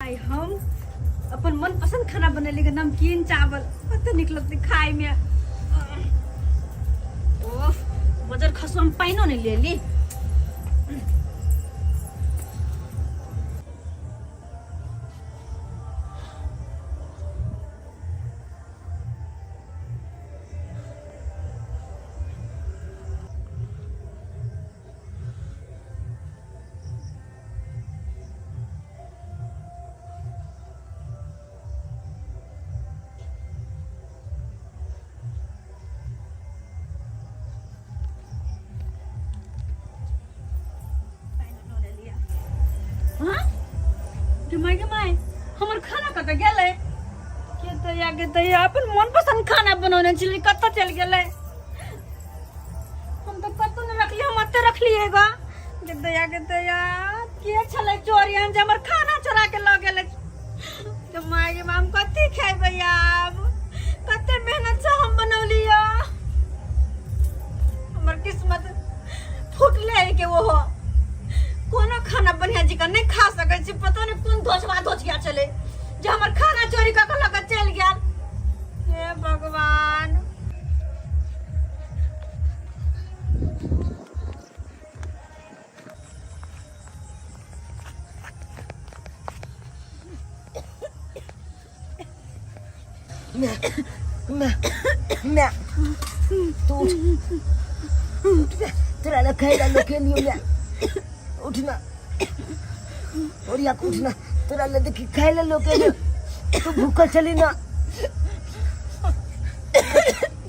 आइ हम अपन मनपसंद खाना बनेली के नमकीन चावल कते नीक लगतै खाय में। ओह बजर खसो, हम पानिओ नहीं लेली। हाँ? गे माय, हमर खाना कतऽ गेलै? के दैया के दैया, अपन मन पसंद खाना बनौने छलियै, कतऽ चलि गेलै? हम तऽ कतौ नहि रखलियै, हम एते रखलियै गा। गे दैया के दैया, के छलै चोर एहन जे हमर खाना चोरा के लऽ गेलै? गे माय गे माय, हम कथी खेबै आब? कते मेहनत से हम बनौलियै। हमर किस्मत फूटले है के ओहो कोनो खाना बढ़िया जकाँ नहि खा सकै छी। पता नहि कोन धोचवा धोचिया छलै जे हमर खाना चोरी कऽ के लऽ कऽ चलि गेल। हे भगवान। मैं मैं मैं तू उठ, उठ मैं तेरा ला खाई ला लोके लियो। मैं उठना और या उठना, तेरा ला देखी खाई ला लोके लियो। तू भूखल चली ना,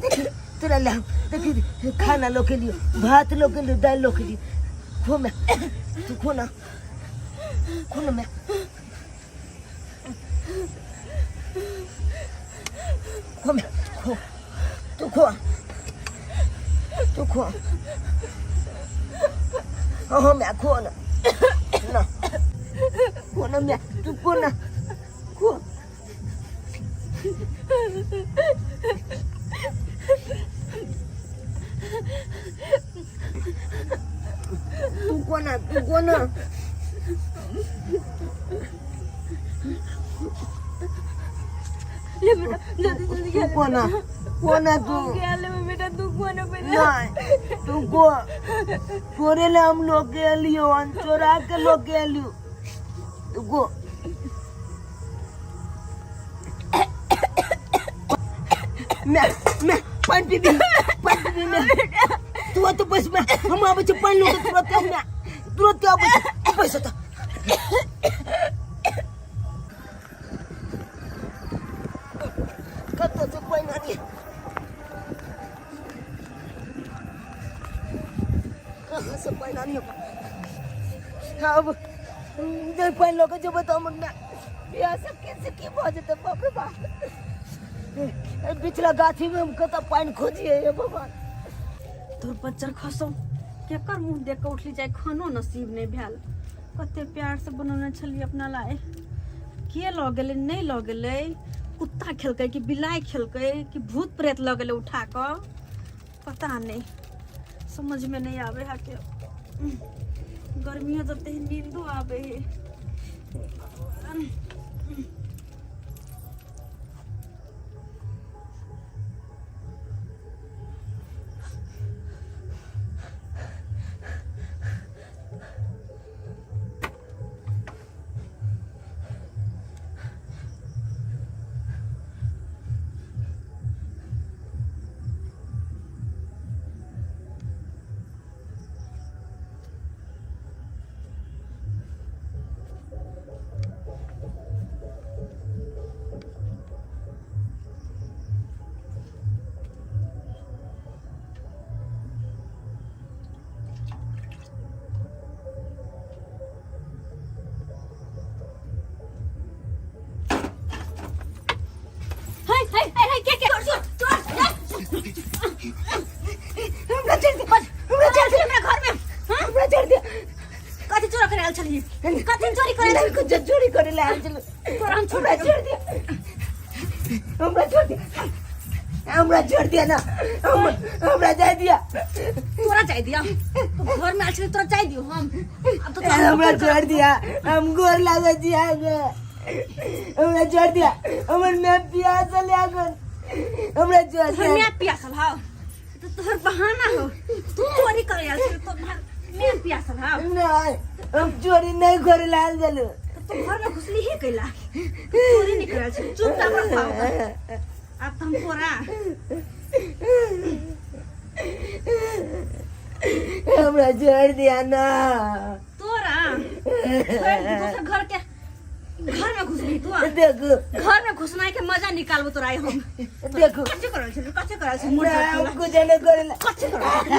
देखी तेरा ला देखी खाना लोके लियो, भात लोके लियो, दाल लोके लियो। खो मैं, तू खो ना, खो ना मैं खो मैं खो, तू खो, तू खो। हाँ मैं खो ना ना, खो ना मैं, तू खो ना, खो। तू खो ना, तू खो ना। ले बेटा, जल्दी जल्दी तू खो ना, खो ना तू। खा ले बेटा, तू खो ना पहले। नहीं, तू खो। तोरे ले हम लोग के लियो, हम चोरा के लोग के लियो। तू खो। मैं पानी पीबी, पानी पीबी मैं। तू तो बस, मैं हम आबै छी पानि लऽ के तुरंत। मैं तुरंत आबै छी, तू बैस तऽ। कतऽ से पानि आनी? कहाँ से पानि आनी? अब जे पानि लऽ के जेबै तऽ हमर माय प्यास के से की भऽ जेतै? बाप रे बाप, एहि बिचला गाछीमे हम कतऽ पानि खोजियै? हे भगवान। तोर बच्चर खसो, केकर मुँह देख कऽ उठली जाय? खानो नसीब नहि भेल। कते प्यार से बनौने छलियै अपना लाए, के लऽ गेलै? नहि लऽ गेलै? कुत्ता खेलकै कि बिलाइ खेलकै कि भूत प्रेत लऽ गेलै उठा कऽ? पता नहि, समझमे नहि आबै है के। गर्मियो जते है, नींदो आबै है। भगवान। हाय हाय हाय हाय, के के चोर चोर चोर! हमरा छोड़ दे, हमरा छोड़ दे। हमरा घर में, हाँ? हमरा छोड़ दे। कथी चोरा करे आयल छलियै? कथी चोरी करे? नहीं, कुछ चोरी करे ला आयल छलहुँ। तोरा हम छोड़ हमरा छोड़ दे, हमरा छोड़ दे, हमरा छोड़ दिया ना, हम हमरा जाय दिया। तोरा जाय दिया? तू घर में आयल छली, तोरा जाय दियो हम? अब तो तोरा हमरा छोड़ दिया, हम गोर लागै छी अहाँके। हमरा छोड़ दिया, हमर माय पियासल अखन, हमरा छोड़ तोहर दिया। माय पियासल हौ तो तोहर बहाना हो, तू चोरी करे आयल छे, तोहर माय पियासल हौ। नहीं, हम चोरी नहीं करे लाल जलू। तो तू घर में घुसली ही कैला, तू चोरी नहीं करे छे, चुपचाप रख पाओ। आब तो हम तोरा हमरा छोड़ दिया ना। तोरा दोसर घर के घर में घुसली तू। देखो घर में घुसना के मजा निकालबो तोरा हम। देखो कच्चे करल छे, कच्चे करल छे, ना, हम कुछ नहीं करेला। कच्चे करल छे।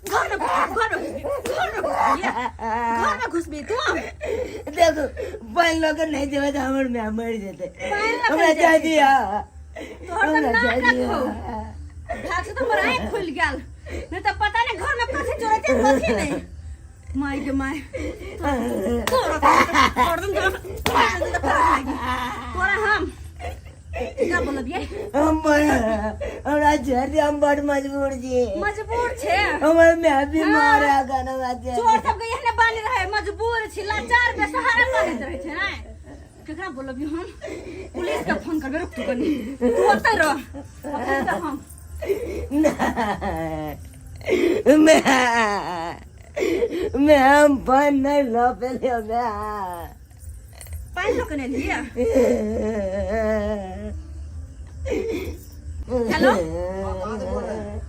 घर में घुस, घर में घुस, घर में घुस, घर में घुसबी तू। देखो पानी लग नहीं देवे तो हमर माय मर जेते। पानि लऽ के हमरा जेतै। जा दिया। तोहर तऽ हमरा जा नाटक दिया। हौ। भाग से तो हमर आँखि खुलि गेल, नहीं तऽ पता नहीं घर में कथी चोरैते कथी नहीं। माय के my, तोरा तोरा हम क्या बोलबियै? हम हमरा छोड़ दिया, हम बड़ मजबूर छी। मजबूर छे? हमर माय बीमार है अखन, हमरा छोड़ चोर दिया। सबके एहने बानी रहे, मजबूर छी, लाचार बेसहारा बनैत रहै छै। ने केकरा बोलबियै हम? पुलिस के फोन करबै। रुक तू कनी, तू ओतै रह, अखन तऽ हम नहीं, मैं हम पानि नहीं लऽ पेलियो माय। पानि लऽ के नहि एलियै? हेलो,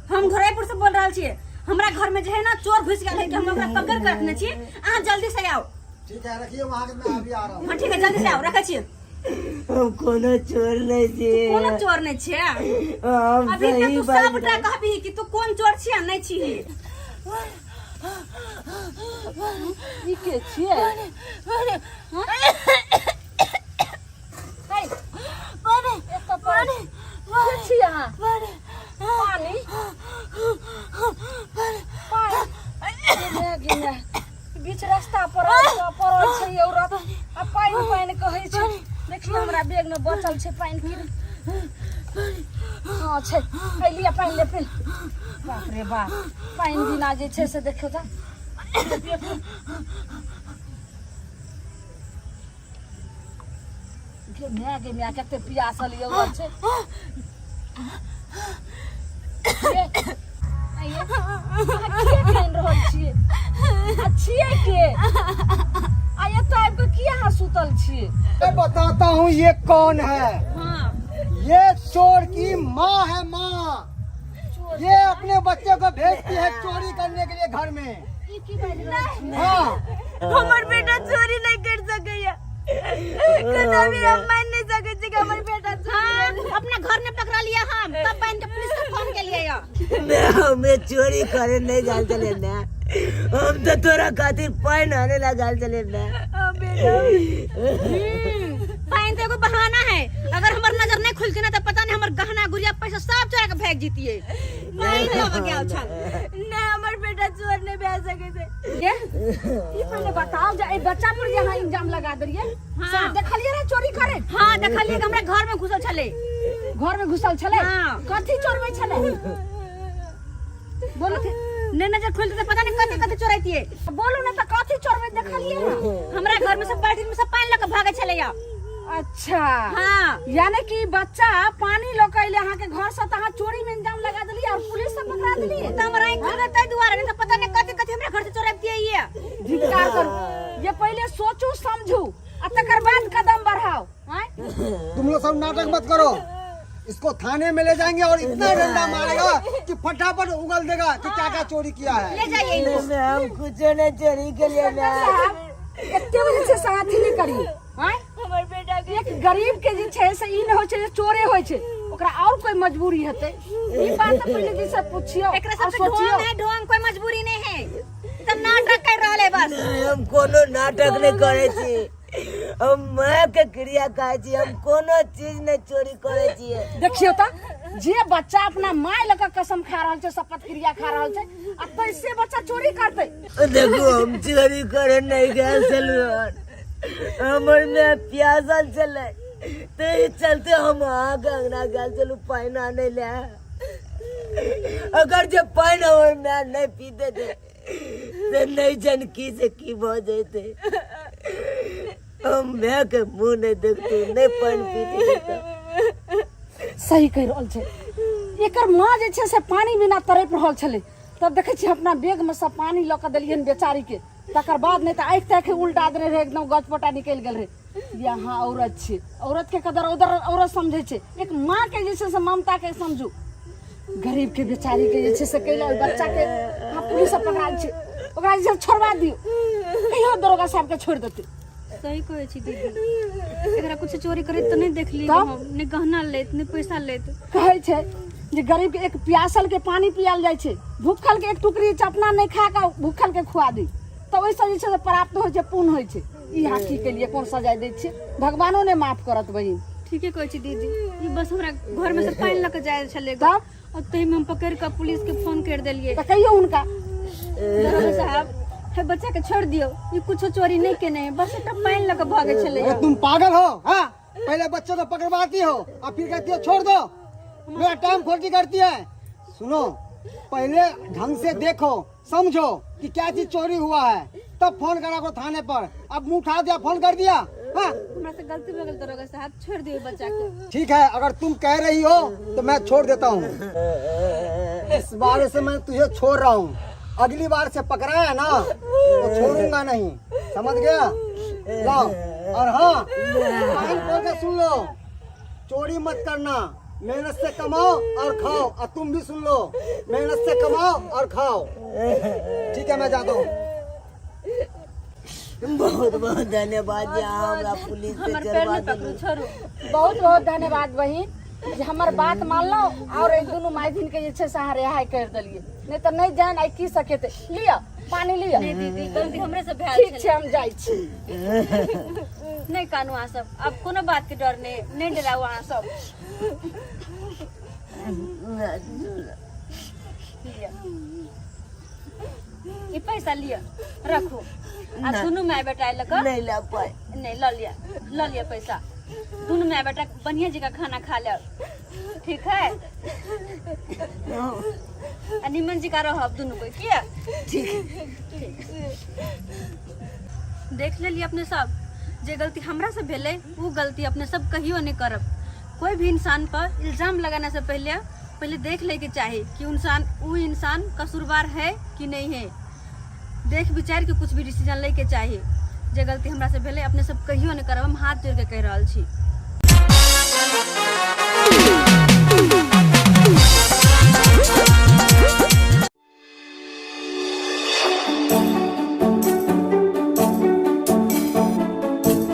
हम घोड़ापुर से बोल रहल छियै। हमरा घर में जे है ना चोर घुसि गेल है कि हम ओकरा पकड़ के रखने छी, अहाँ जल्दी से आउ। ठीक है, रखिए वहाँ के, मैं अभी आ रहा हूँ। हाँ ठीक है, जल्दी से आउ, रखै छी। हम कोनो चोर नहीं छी। कोनो चोर नहीं छियै? हम अभी तक सही तू बात सबटा कहबी कि तू कोन चोर छियै नहीं छिही। ई के छियै? एतऽ पर के छी अहाँ? पानी पानी गे गे गे, बीच रास्ता पर पड़ल छै ई औरत आ पानि पानि कहै छै। देखियौ हमरा बैग में बचल छै पानि की। हँ छै, एहि लिअ पानि ले पी। बाप रे बाप, पानि बिना जे छै से देखियौ तऽ गे माय, गे माय, कते पियासल ई औरत छै। गे, आइये, अहाँ किया कानि रहल छियै आ छियै के आ एतऽ आबि कऽ किया अहाँ सुतल छियै? मैं बताता हूँ ये कौन है। हाँ ये चोर की माँ है, माँ। ये अपने बच्चे को भेजती है चोरी करने के लिए घर में। ई की बाजि रहल छियै? हाँ, हमर बेटा चोरी नहीं कर सकैया, कदापि हम मान नहीं सकै छी कि हमर बेटा चोरी। हाँ, अपना घर में पकड़ा लिया हम तब बहन के पुलिस को फोन के लिए। मैं हमें चोरी करे नहीं जाल चले ना, हम तो तोरा खातिर पानी आने लगा चले ना। पाइन तो एगो बहाना है, अगर हमर नजर नहीं खुलती ना तो पता नहीं हमर गहना गुड़िया पैसा सब चोरा के भाग जीतिए। पाइन लेबऽ के आयल छल। नहीं, हमर बेटा चोर नहीं भए सकै छै। ये ई पहिले बताओ जे एहि बच्चा पर जे अहाँ इल्जाम लगा देलियै। हाँ। से अहाँ देखलियै रहे चोरी करे? हाँ देखलियै कि हमरा घर में घुसल छलै। घर में घुसल छलै? हाँ। कथी चोरबै छलै बोलू? नहीं नजर खुलते तो पता नहीं कथी कथी चोरैतिए। बोलू ने तऽ कथी चोरबै देखलियै ना? हमरा घर में सब बाल्टी में सब पानि लऽ के भागै छलै। अच्छा। हाँ। यानी कि बच्चा पानी लऽ के अइले अहाँके घर से तऽ अहाँ चोरी में इंजाम लगा देलियै और पुलिस से पकड़ा देलियै। तऽ हमरा आँखि खुलि गेल ताहि दुआरे, नहीं तऽ पता नहीं कथी कथी हमरा घर से चोरैतिए ये। धिक्कार करू, ये पहिले सोचू समझू आ तकर बाद कदम बढ़ाओ। आँय? तुम लोग सब नाटक मत करो, इसको थाने में ले जाएंगे और इतना डंडा मारेगा कि फटाफट उगल देगा कि क्या क्या चोरी किया है। ले जाइए इनको। मैं हम कुछ नहीं चोरी के लिए ना। साहब, एते बजे छै से अथी नहि करियै। आँय? हमर बेटा के एक गरीब के जे छै से ई नहि होइ छै जे चोरे होइ छै, ओकरा और कोई मजबूरी हेतै। ई बात तऽ पहिले जे से पुछियौ एकरा और सबके सोचियौ। ढोंग है, ढोंग, कोई मजबूरी नहीं है, ई तऽ नाटक कर रहल है बस। हम कोनो नाटक नहीं करे छी, हम माय के क्रिया खाइ छी, हम कोनो चीज नहीं चोरी करे छियै। देखियौ तऽ जे बच्चा अपना माय लऽ कऽ कसम खा रहल छै, शपथ क्रिया खा रहल छै, आ तैसे बच्चा चोरी करतै? देखो हम चोरी करे नहीं गेल छलहुँ, हमर माय प्यासल छलै ताहि चलते हम अहाँके अंगना गेल छलहुँ पानि आनै लए। अगर जे पानि हमर माय नहीं पीते थे तऽ नहीं जन की से की भऽ जेतै। हम माय के मुँह नहि देखतू, नहि पानि पीती तऽ। सही कहि रहल छै। एकर माँ जे छै से पानि बिना तड़पि रहल छलै, तब देखै छियै अपना बैगमे सब पानि लऽ कऽ देलियनि बेचारीके, तकर बाद नहि तऽ आँखि ताँखि उल्टा देने रहै, एकदम गजपटा निकलि गेल रहै। ये अहाँ औरत छी, औरत के कदर उधर औरत समझै छै, एक माँ के जे छै से ममता के समझू। गरीब के बेचारी के जे छै से कैला ओहि बच्चा के अहाँ पुलिस सब पकड़ायल छै, ओकरा जे छै छोड़वा दियौ, कहियो दरोगा साहब के छोड़ि देतै। सही कहै छी दीदी, एकरा कुछ चोरी करैत तऽ नहि देखली तब? हम, नहि गहना लैत नहि पैसा लैत। कहै छै जे गरीब के एक प्यासल के पानी पियाल जाइ छै, भूखल के एक टुकड़ी अपना नहि खा कऽ भूखल के खुआ दी तऽ ओहिसँ जे छै से प्राप्त होइ छै, पुण्य होइ छै। ई अहाँ की केलियै, कोन सजाय दै छियै, भगवानो नहि माफ करत बहिन। ठीके कहै छी दीदी, ई बस हमरा घर में से पानि लऽ के जाइ छलै तब? और ताहिमे हम पकड़ि कऽ पुलिस के फोन करि देलियै। तऽ कहियौ हुनका। दरोगा साहब, हे बच्चा के छोड़ दियौ, ई कुछो चोरी नहीं केने है, बस एकटा पानि लऽ के भागै छलै। अरे तुम पागल हो? हाँ, पहले बच्चों को पकड़वाती हो और फिर कहती हो छोड़ दो, मेरा टाइम खोटी करती है। सुनो, पहले ढंग से देखो, समझो कि क्या चीज चोरी हुआ है, तब फोन करा को थाने पर। अब मुंह उठा दिया, फोन कर दिया। हाँ, हमरा से गलती भऽ गेल दरोगा साहब, छोड़ दियौ बच्चा के। ठीक है, अगर तुम कह रही हो तो मैं छोड़ देता हूँ। इस बार से मैं तुझे छोड़ रहा हूँ, अगली बार से पकड़ाया ना तो छोड़ूंगा नहीं, समझ गया? लाओ। और हाँ, कान खोल के सुन लो, चोरी मत करना, मेहनत से कमाओ और खाओ। और तुम भी सुन लो, मेहनत से कमाओ और खाओ। ठीक है, मैं जाता हूँ। बहुत बहुत धन्यवाद जे अहाँ हमरा पुलिस से हमर पैर चढ़वा नहि पकड़ू, देलहुँ। छोड़ू। बहुत बहुत धन्यवाद बहिन जे हमर बात मानलहुँ और एहि दुनू माय बहिन के जे छै से अहाँ रिहाई करि देलियै, नहि तऽ नहि जान आइ की सकेतै। लिअ पानी लिअ। नहि दीदी, गलती हमरे से भेल ठीक छै, छलै। हम जाइ छी। नहि कानू अहाँ सब, आब कोनो बात के डर नहि, नहि डराउ अहाँ सब। लिअ ई पैसा, लिअ रखू आ दुनू माय बेटा लऽ कऽ। नहि लए पाइ। नहि, लऽ लिअ, लऽ लिअ पैसा। दुनू माय बेटा बढ़िया जकाँ खाना खा लेब, ठीक है? आ निमन जकाँ रहब दुनू कोई, किया? ठीक। देख लेलियै अपने सब, जे गलती हमरा से भेलै ओ गलती अपने सब कहियो नहि करब। कोई भी इंसान पर इल्जाम लगाने से पहले पहले देख ले के चाही कि इंसान, उ इंसान कसूरवार है कि नहीं है। देख विचार के कुछ भी डिसीजन ले के चाही। जे गलती हमरा से भेलै अपने सब कहियो नहि करब, हम हाथ जोड़ के कहि रहल छी।